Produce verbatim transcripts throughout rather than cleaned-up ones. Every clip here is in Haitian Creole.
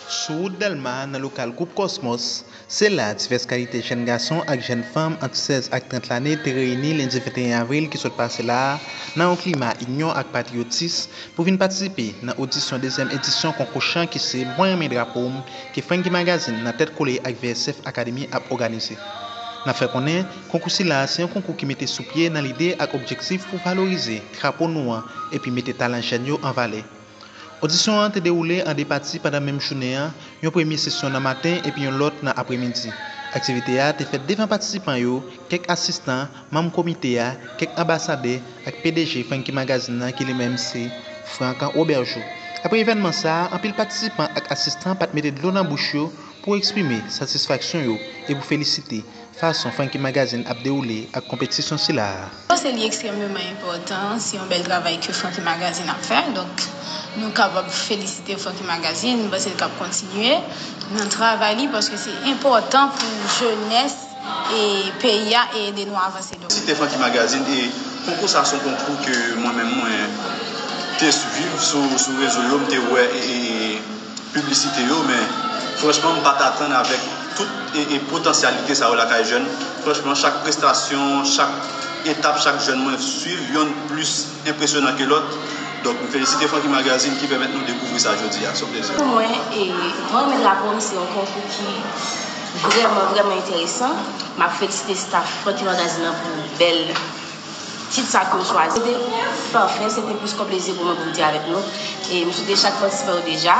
Sou wout Dèlma, nan lokal Gwoup Kòsmòs, se la divès kalite jèn gason ak jèn fanm ant sèz ak trant lane te reyini lendi venteyen avril ki sot pase la a, nan yon klima inyon ak patriyotis, pou vin patisipe nan odisyon dezyèm edisyon konkou chan ki se Mwen renmen drapo m, ke Francky Magazine nan tèt kole ak V S F Academy ap òganize. N ap fè konnen, konkou sila se yon konkou ki mete sou pye nan lide ak objektif pou valorize drapo nou an epi mete talan jèn yo an valè. Odisyon an te dewoule an de pati pandan menm jounen an, yon premye sesyon nan maten epi yon lòt nan apremidi. Aktivite a te fèt devan patisipan yo, kèk asistan, manm komite a, kèk anbasadè ak P D G Francky Magazine nan ki li menm se Franck Robergeau. Apre evènman sa a, anpil patisipan ak asistan pa t mete dlo nan bouch yo pou eksprime satisfaksyon yo e pou felisite fason Francky Magazine ap dewoule ak konpetisyon sila a. M panse li ekstrèmeman enpòtan, se yon bèl travay ke Francky Magazine ap fè, donk nou kapab felisite Francky Magazine, m panse l k ap kontinye nan travay li paske se enpòtan pou jenès e peyi a e ede nou avanse. Donk. Site Francky Magazine e konkou sa se yon konkou ke mwen menm mwen te swiv sou, sou rezo yo, m te wè e, e, piblisite yo, men franchman, m pa t atann avèk tout e, e potansyalite sa yo lakay jèn. Franchman, chak prestasyon, chak etap, chak jèn mwen swiv, yonn plis enpresyonan ke lòt. Donk, m felisite Francky Magazine ki pèmèt nou dekouvri sa jodi a. Se yon plezi. Pou mwen, e, Mwen renmen drapo m se yon konkou ki vrèman, vrèman enteresan. M ap felisite staff Francky Magazine nan pou bèl tit sa ke yo chwazi. Se te pafè, se te plis kò plezi pou mwen pou m te avèk nou. E m swete chak patisipan yo deja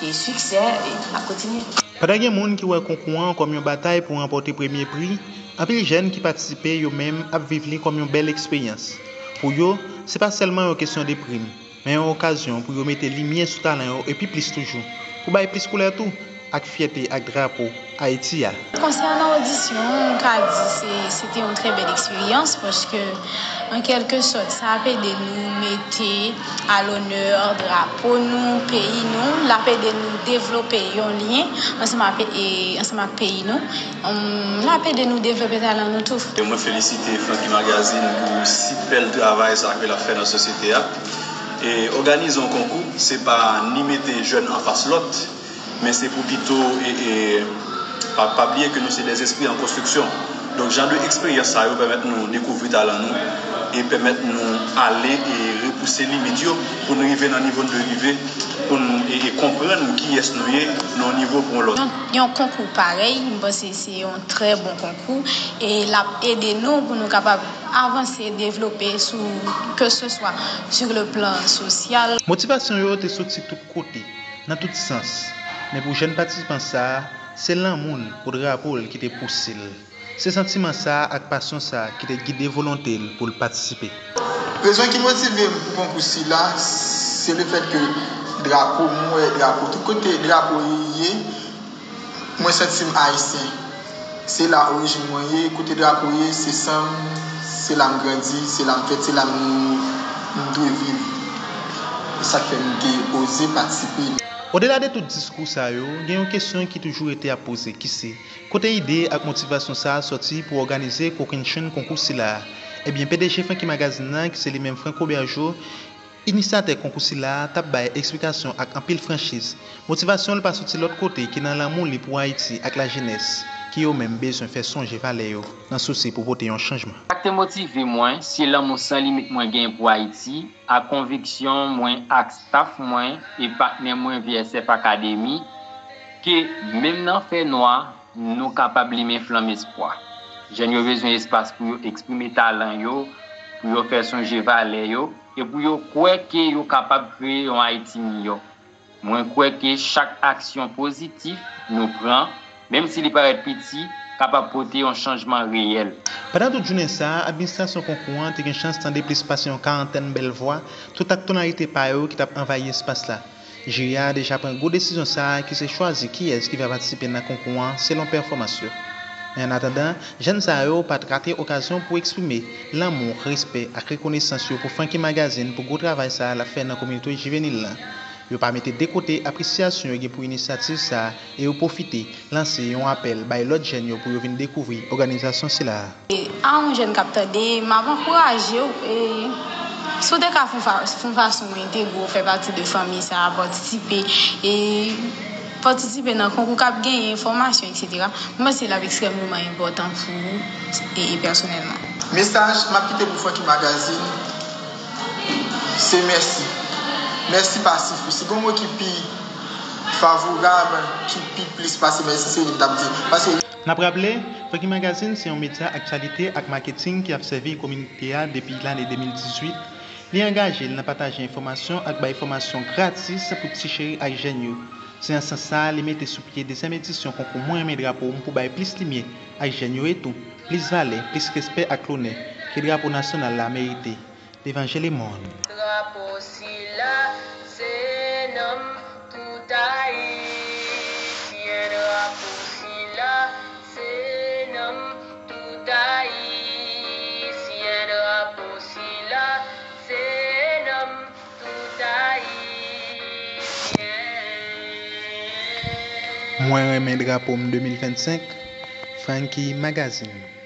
e siksè, e n ap kontinye. Pandan gen moun ki wè konkou an kòm yon batay pou ranpòte premye pri, anpil jèn ki patisipe yo menm ap viv li kòm yon bèl eksperyans. Pou yo, se pa sèlman yon kesyon de prim, men yon okazyon pou yo mete limyè sou talan yo epi plis toujou, pou bay plis koulè tou ak fyète ak drapo Ayiti a. Konsènan odisyon an, m ka di se, se te yon trè bèl eksperyans paske, an kèlke sòt, sa ap ede nou mete a lonè drapo nou, peyi nou, l ap ede nou devlope yon lyen ansanm ak, e, ansanm ak peyi nou. Hum, l ap ede nou devlope talan nou tou. E mwen felisite Francky Magazine pou si bèl travay sa ke l ap fè nan sosyete a. E òganize yon konkou, se pa ni mete jèn anfas lòt, men se pou pito, e, e, pa, pa bliye ke nou se des esprits en construction. Donk, jan de eksperyans sa yo pèmèt nou dekouvri talan nou e pèmèt nou ale e repouse limit yo pou n rive nan nivo n dwe rive, pou n, e, e konprann kiyès nou ye nan yon nivo pou yon lòt. Yon, yon konkou parèy, m panse se yon trè bon konkou e l ap ede nou pou nou kapab avanse, devlope sou, ke se swa sur le plan sosyal. Motivasyon yo te soti tout kote, nan tout sans. Men pou jèn patisipan sa a, se lanmou l pou drapo l ki te pouse l. Se santiman sa a ak pasyon sa a ki te gide volonte l pou l patisipe. Rezon ki motive m pou konkou sila, se lefèt ke drapo, m wè drapo, tout kote drapo ye, mwen santi m ayisyen. Se la orijin mwen ye, kote drapo ye, se san m, se la m grandi, se la m fèt, se la m, m dwe viv. E sa k fè m te oze patisipe. Odela de tout diskou sa yo, gen yon kesyon ki toujou rete ap poze, ki se, kote ide ak motivasyon sa a sòti pou òganize kokennchenn konkou sila a? Ebyen, P D G Francky Magazine nan, ki se li menm Franck Robergeau, inisyatè konkou sila a, t ap bay eksplikasyon ak anpil franchiz. Motivasyon l pa soti lòt kote ke nan lanmou li pou Ayiti ak lajenès, ki yo menm bezwen fè sonje valè yo nan sousi pou pote yon chanjman. Sa k te motive mwen, se lanmou san limit mwen genyen pou Ayiti, ak konviksyon mwen ak staff mwen e patnè mwen V S F Academy, ke menm nan fènwa, nou kapab limen flanm espwa. Jèn yo bezwen espas pou yo eksprime talan yo, pou yo fè sonje valè yo, e pou yo kwè ke yo kapab kreye yon Ayiti miyò. Mwen kwè ke chak aksyon pozitif nou pran, menm si li parèt piti, kapab pote yon chanjman reyèl. Pandan tout jounen sa a, administrasyon konkou an te gen chans tande plis pase yon karantèn bèl vwa, tout ak tonalite pa yo ki t ap anvayi espas la. Jiri a deja pran gwo desizyon sa a ki se chwazi kiyès ki va patisipe nan konkou an selon pèfòmans yo. Men annatandan, jèn sa yo pa t rate okazyon pou eksprime lanmou, respè ak rekonesans yo pou Francky Magazine pou gwo travay sa a l ap fè nan kominote jivenil lan. Yo pa mete de kote apresyasyon yo gen pou inisyativ sa a e yo pwofite lanse yon apèl bay lòt jèn yo pou yo vin dekouvri òganizasyon sila a. E a yon jèn k ap tande, m ap ankouraje w, e, si w te ka fè yon fa-, fè yon fason entegre w, fè pati de fanmi sa a, patisipe, e, Patisipe nan konkou k ap genyen, fòmasyon, etsetera. Mwen panse l ap ekstrèmeman enpòtan pou ou e, e pèsonèlman. Mesaj m ap kite pou Francky Magazine, se mèsi. Mèsi pa sifi. Si gon mo ki pi favorab, ki pi plis pase mèsi, se li m t ap di. Paske. N ap raple, Francky Magazine se yon medya aktyalite ak maketing ki ap sèvi kominote a depi lane de mil dizuit. Li angaje l nan pataje enfòmasyon ak bay fòmasyon gratis pou ti cheri ak jèn yo. Se nan sans sa a li mete sou pye dezyèm edisyon konkou Mwen renmen drapo m pou bay plis limyè ak jèn yo e tou plis valè, plis respè ak lonè ke drapo nasyonal la merite devan je lemonn. Drapo sila se nanm tout Ayisyen, drapo sila se nanm tout Ayisyen, drapo sila se nanm tout Ayisyen. Mwen renmen drapo m de mil vennsenk, Francky Magazine.